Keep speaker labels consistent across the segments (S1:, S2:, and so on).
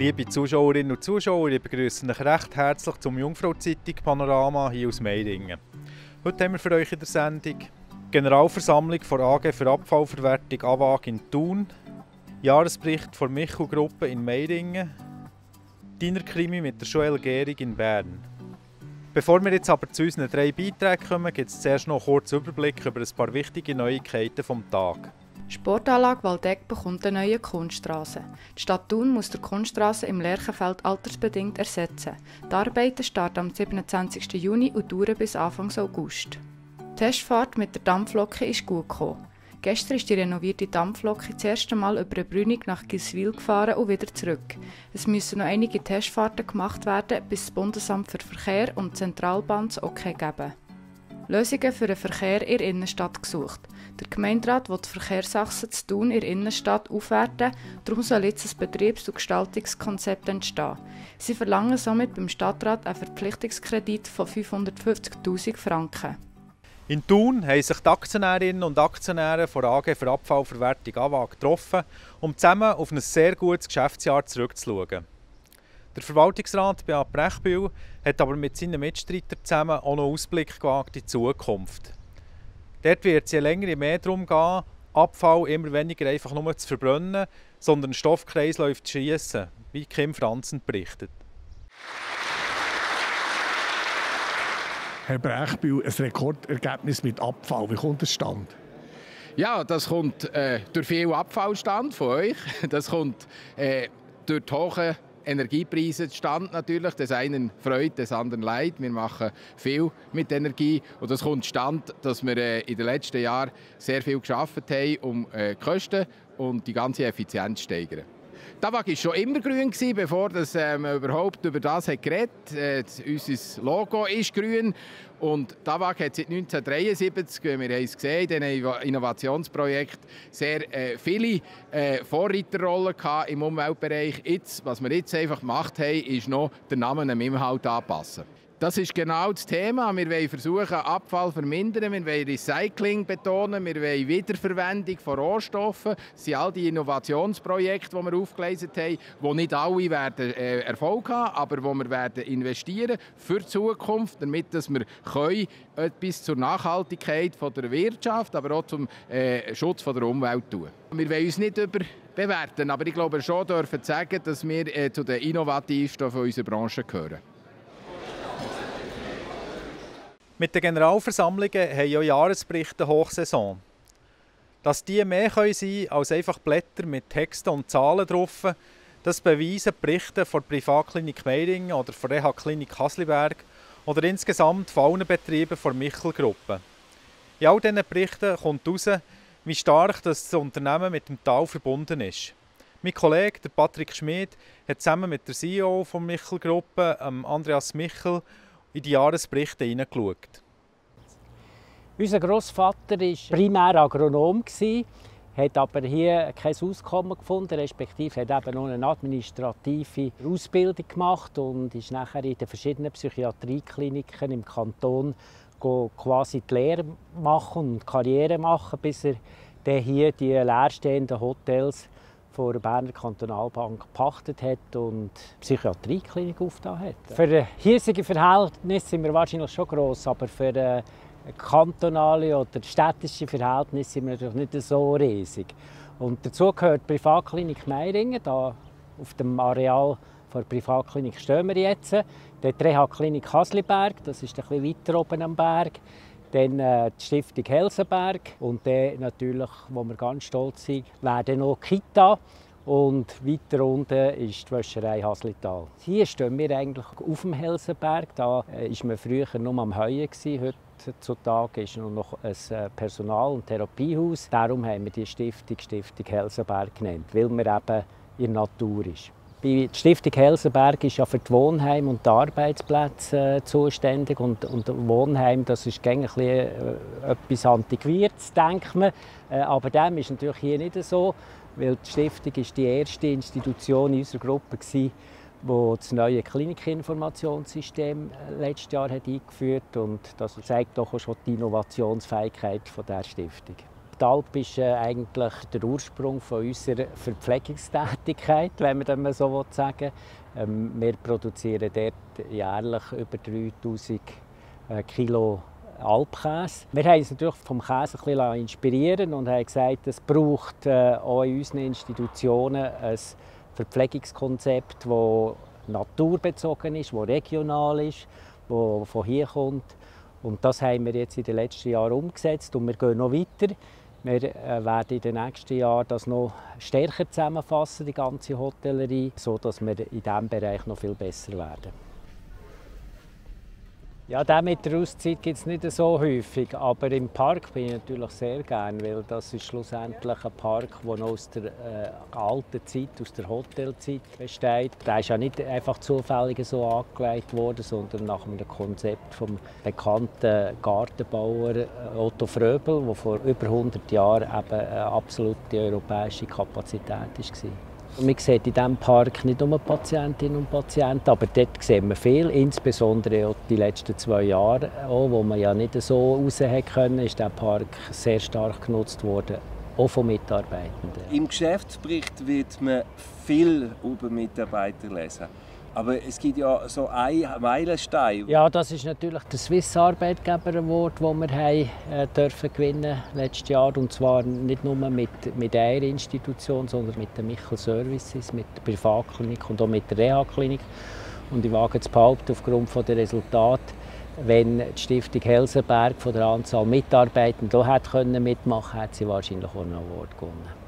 S1: Liebe Zuschauerinnen und Zuschauer, ich begrüße euch recht herzlich zum Jungfrau-Zeitung Panorama hier aus Meiringen. Heute haben wir für euch in der Sendung die Generalversammlung der AG für Abfallverwertung AWAG in Thun, Jahresbericht der Michel-Gruppe in Meiringen, Dinerkrimi mit der Joelle Gehrig in Bern. Bevor wir jetzt aber zu unseren 3 Beiträgen kommen, gibt es zuerst noch einen kurzen Überblick über ein paar wichtige Neuigkeiten vom Tag.
S2: Die Sportanlage Waldeck bekommt eine neue Kunststrasse. Die Stadt Thun muss die Kunststrasse im Lerchenfeld altersbedingt ersetzen. Die Arbeiten starten am 27. Juni und dauern bis Anfang August. Die Testfahrt mit der Dampflok ist gut gekommen. Gestern ist die renovierte Dampflok das erste Mal über eine Brünig nach Giswil gefahren und wieder zurück. Es müssen noch einige Testfahrten gemacht werden, bis das Bundesamt für Verkehr und die Zentralbahn das Okay geben. Lösungen für den Verkehr in der Innenstadt gesucht. Der Gemeinderat will die Verkehrsachsen zu Thun in der Innenstadt aufwerten, darum soll jetzt ein Betriebs- und Gestaltungskonzept entstehen. Sie verlangen somit beim Stadtrat einen Verpflichtungskredit von 550'000 Franken.
S1: In Thun haben sich die Aktionärinnen und Aktionäre der AG für Abfallverwertung AWAG getroffen, um zusammen auf ein sehr gutes Geschäftsjahr zurückzuschauen. Der Verwaltungsrat Beat Brechbühl hat aber mit seinen Mitstreitern zusammen auch noch Ausblick gewagt in die Zukunft. Dort wird es je länger je mehr darum gehen, Abfall immer weniger einfach nur zu verbrennen, sondern Stoffkreisläufe zu schiessen, wie Kim Franzen berichtet.
S3: Herr Brechbühl, ein Rekordergebnis mit Abfall. Wie kommt das stand?
S4: Ja, das kommt durch viel Abfallstand von euch. Das kommt durch die hohen Energiepreise zustande natürlich. Das einen freut, das anderen leid. Wir machen viel mit Energie und das kommt zustande, dass wir in den letzten Jahren sehr viel gearbeitet haben, um die Kosten und die ganze Effizienz zu steigern. Die AWAG war schon immer grün, bevor man überhaupt über das geredet hat. Unser Logo ist grün. Und die AWAG hat seit 1973, wir haben es gesehen, in diesem Innovationsprojekt sehr viele Vorreiterrollen im Umweltbereich. Jetzt, was wir jetzt einfach gemacht haben, ist noch den Namen am Inhalt anpassen. Das ist genau das Thema. Wir wollen versuchen, Abfall zu vermindern, wir wollen Recycling betonen, wir wollen Wiederverwendung von Rohstoffen. Das sind all die Innovationsprojekte, die wir aufgeleistet haben, die nicht alle werden Erfolg haben, aber wo wir werden investieren für die Zukunft, damit wir etwas zur Nachhaltigkeit von der Wirtschaft, aber auch zum Schutz von der Umwelt tun. Wir wollen uns nicht überbewerten, aber ich glaube schon dürfen sagen, dass wir zu den Innovativsten unserer Branche gehören.
S1: Mit den Generalversammlungen haben auch Jahresberichte Hochsaison. Dass die mehr sein können als einfach Blätter mit Texten und Zahlen drauf, das beweisen die Berichte von der Privatklinik Meiringen oder von der Reha-Klinik Hasliberg oder insgesamt von allen Betrieben der Michel-Gruppe. In all diesen Berichten kommt heraus, wie stark das Unternehmen mit dem Tal verbunden ist. Mein Kollege, der Patrick Schmid, hat zusammen mit der CEO der Michel-Gruppe, Andreas Michel, in die Jahresberichte hineingeschaut.
S5: Unser Grossvater war primär Agronom, hat aber hier kein Auskommen gefunden, respektive hat eben noch eine administrative Ausbildung gemacht und ist nachher in den verschiedenen Psychiatriekliniken im Kanton quasi die Lehre machen und Karriere machen, bis er dann hier die leerstehenden Hotels von der Berner Kantonalbank gepachtet hat und die Psychiatrieklinik aufgetan hat. Für hiesige Verhältnisse sind wir wahrscheinlich schon gross, aber für kantonale oder städtische Verhältnisse sind wir natürlich nicht so riesig. Und dazu gehört die Privatklinik Meiringen. Da auf dem Areal der Privatklinik stehen wir jetzt. Die Reha-Klinik Hasliberg, das ist ein bisschen weiter oben am Berg. Dann die Stiftung Helsenberg und dann natürlich, wo wir ganz stolz sind, wäre dann noch Kita und weiter unten ist die Wäscherei Haslital. Hier stehen wir eigentlich auf dem Helsenberg. Da war man früher nur am Heuen. Heutzutage ist noch ein Personal- und Therapiehaus. Darum haben wir die Stiftung Helsenberg genannt, weil man eben in der Natur ist. Die Stiftung Helsenberg ist ja für die Wohnheime und die Arbeitsplätze zuständig. Und Wohnheim, das ist etwas Antiquiertes, denkt man. Aber dem ist natürlich hier nicht so, weil die Stiftung ist die erste Institution in unserer Gruppe war, die das neue Klinikinformationssystem letztes Jahr eingeführt hat. Und das zeigt doch auch schon die Innovationsfähigkeit dieser Stiftung. Hauptalp ist eigentlich der Ursprung von unserer Verpflegungstätigkeit, wenn man das so sagen will. Wir produzieren dort jährlich über 3000 Kilo Alpkäse. Wir haben uns natürlich vom Käse ein bisschen inspirieren und haben gesagt, es braucht auch in unseren Institutionen ein Verpflegungskonzept, das naturbezogen ist, das regional ist, das von hier kommt. Und das haben wir jetzt in den letzten Jahren umgesetzt und wir gehen noch weiter. Wir werden in den nächsten Jahren das noch stärker zusammenfassen, die ganze Hotellerie, sodass wir in diesem Bereich noch viel besser werden. Ja, den mit der Auszeit gibt es nicht so häufig, aber im Park bin ich natürlich sehr gerne, weil das ist schlussendlich ein Park, der noch aus der alten Zeit, aus der Hotelzeit besteht. Der ist ja nicht einfach zufällig so angelegt worden, sondern nach einem Konzept vom bekannten Gartenbauer Otto Fröbel, der vor über 100 Jahren eben eine absolute europäische Kapazität war. Man sieht in diesem Park nicht nur Patientinnen und Patienten, aber dort sehen wir viel, insbesondere auch die letzten 2 Jahre, auch, wo man ja nicht so raus konnte, ist der Park sehr stark genutzt worden, auch von Mitarbeitenden.
S6: Im Geschäftsbericht wird man viel über Mitarbeiter lesen. Aber es gibt ja so einen Meilenstein.
S5: Ja, das ist natürlich der Swiss Arbeitgeber Award, den wir dürfen gewinnen letztes Jahr. Und zwar nicht nur mit einer Institution, sondern mit den Michel Services, mit der Privatklinik und auch mit der Reha-Klinik. Und ich wage zu behaupten, aufgrund der Resultate, wenn die Stiftung Helsenberg von der Anzahl Mitarbeitenden hier hätte mitmachen können, hätte sie wahrscheinlich auch einen Award gewonnen.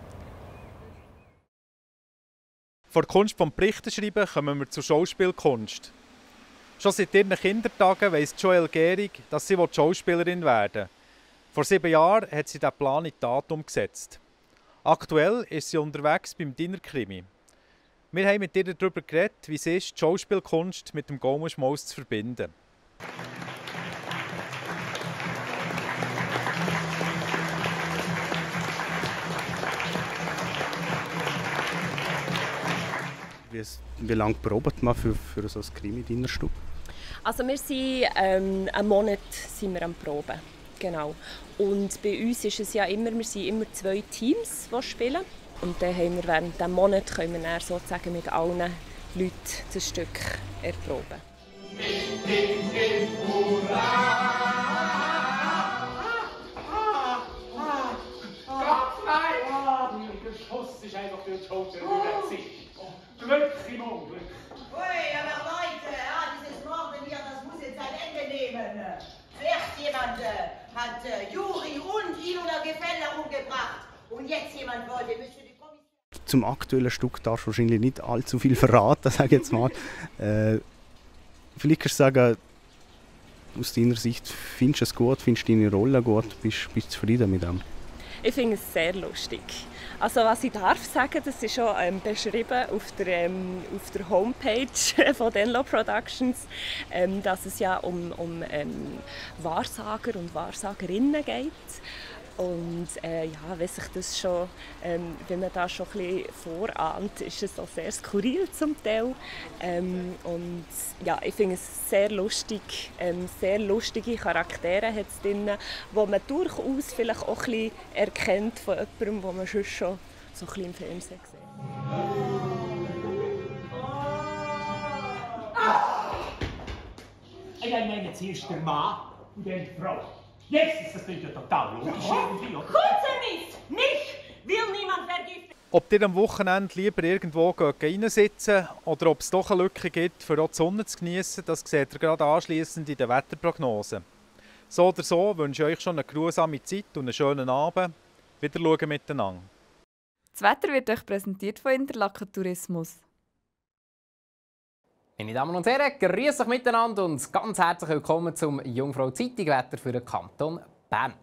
S1: Von der Kunst des Berichtenschreiben kommen wir zur Schauspielkunst. Schon seit ihren Kindertagen weiss Joelle Gehrig, dass sie Schauspielerin werden will. Vor 7 Jahren hat sie diesen Plan in die Tat umgesetzt. Aktuell ist sie unterwegs beim Dinnerkrimi. Wir haben mit ihr darüber geredet, wie es ist, die Schauspielkunst mit dem Gaumenschmaus zu verbinden.
S7: Wie lange probt man für so ein Krimi-Dinnerstück?
S8: Also wir sind einen Monat sind wir am Proben, genau. Und bei uns ist es ja immer, wir sind immer 2 Teams, die spielen. Und dann haben wir während diesem Monat können wir dann sozusagen mit allen Leuten das Stück erproben.
S9: Gott nein! Der Schuss ist einfach durch die Schulter rübergezogen. Glück im Unglück.
S10: Ui, aber Leute, dieses Morden hier, das muss jetzt ein Ende nehmen. Zuerst jemand hat Juri und Ilona Gefäller umgebracht. Und jetzt jemand wollte, müsste die Kommission...
S7: Zum aktuellen Stück darfst du wahrscheinlich nicht allzu viel verraten, sage ich jetzt mal. Vielleicht kannst du sagen, aus deiner Sicht, findest du es gut, findest du deine Rolle gut, bist du zufrieden mit dem?
S8: Ich finde es sehr lustig. Also was ich darf sagen, das ist schon beschrieben auf der Homepage von Denlo Productions, dass es ja um Wahrsager und Wahrsagerinnen geht. Und ja, wenn sich das schon, wenn man da schon ein bisschen vorahnt, ist es auch sehr skurril zum Teil. Und ja, ich finde es sehr lustig. Sehr lustige Charaktere hat es drin, die man durchaus vielleicht auch ein bisschen erkennt von jemandem, den man schon so ein bisschen im Fernsehen sieht.
S9: Ich meine, zuerst der Mann und dann die Frau. Jetzt ist das ja total logisch irgendwie.
S10: Kunzenmist! Mich will niemand vergiften!
S1: Ob ihr am Wochenende lieber irgendwo reinsitzen oder ob es doch eine Lücke gibt, für auch die Sonne zu genießen, das seht ihr gerade anschliessend in der Wetterprognose. So oder so wünsche ich euch schon eine geruhsame Zeit und einen schönen Abend. Wieder schauen miteinander.
S2: Das Wetter wird euch präsentiert von Interlaken Tourismus.
S11: Meine Damen und Herren, grüß euch miteinander und ganz herzlich willkommen zum Jungfrau Zeitung Wetter für den Kanton Bern.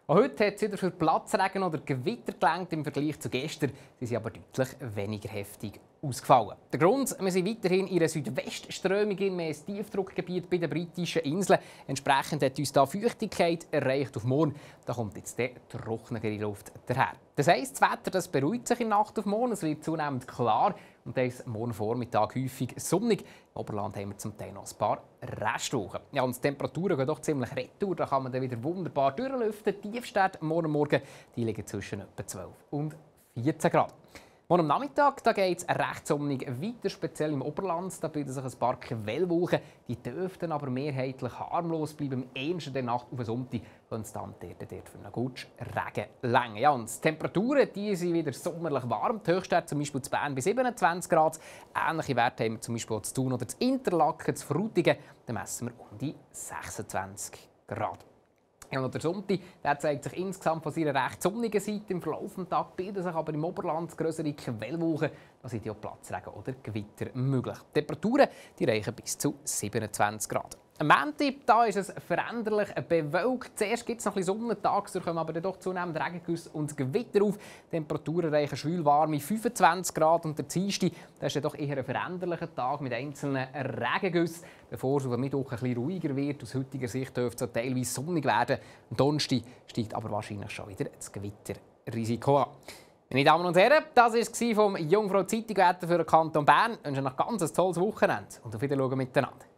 S11: Auch heute hat es wieder für Platzregen oder Gewitter gelangt im Vergleich zu gestern. Sie sind aber deutlich weniger heftig ausgefallen. Der Grund, wir sind weiterhin in einer Südwestströmung in ein Tiefdruckgebiet bei den britischen Inseln. Entsprechend hat uns da Feuchtigkeit erreicht auf morgen. Da kommt jetzt die trockenere Luft daher. Das heisst, das Wetter das beruhigt sich in der Nacht auf morgen. Es wird zunehmend klar und dann ist morgen Vormittag häufig sonnig. Im Oberland haben wir zum Teil noch ein paar Restwochen. Ja, und die Temperaturen gehen doch ziemlich retour. Da kann man dann wieder wunderbar durchlüften. Die Tiefstwerte morgen die liegen zwischen etwa 12 und 14 Grad. Morgen am Nachmittag geht es recht sonnig weiter, speziell im Oberland. Da bilden sich ein paar Quellwolken. Die dürften aber mehrheitlich harmlos bleiben. Am ehesten der Nacht auf den Sonntag könnte es dann dort für einen guten Regen länger. Ja, und die Temperaturen die sind wieder sommerlich warm. Die Höchstwerte zum Beispiel zu Bern bei 27 Grad. Ähnliche Werte haben wir zum Beispiel zu Thun oder zu Interlaken, zu Frutigen. Da messen wir um die 26 Grad. Ja, und der Sonntag der zeigt sich insgesamt von seiner recht sonnigen Seite. Im Verlauf des Tages bilden sich aber im Oberland größere Quellwolken. Da sind ja Platzregen oder Gewitter möglich. Die Temperaturen die reichen bis zu 27 Grad. Am Montag da ist es veränderlich bewölkt. Zuerst gibt es noch ein bisschen Sonne, tagsüber kommen aber doch zunehmend Regengüsse und Gewitter auf. Die Temperaturen reichen schwül warme 25 Grad und der Dienstag ist doch eher ein veränderlicher Tag mit einzelnen Regengüssen. Bevor es auf Mittwoch ein bisschen ruhiger wird, aus heutiger Sicht dürfte es teilweise sonnig werden. Am Donnerstag steigt aber wahrscheinlich schon wieder das Gewitterrisiko an. Meine Damen und Herren, das war es vom Jungfrau Zeitung für den Kanton Bern. Ich wünsche noch ein ganz tolles Wochenende und auf Wiedersehen miteinander.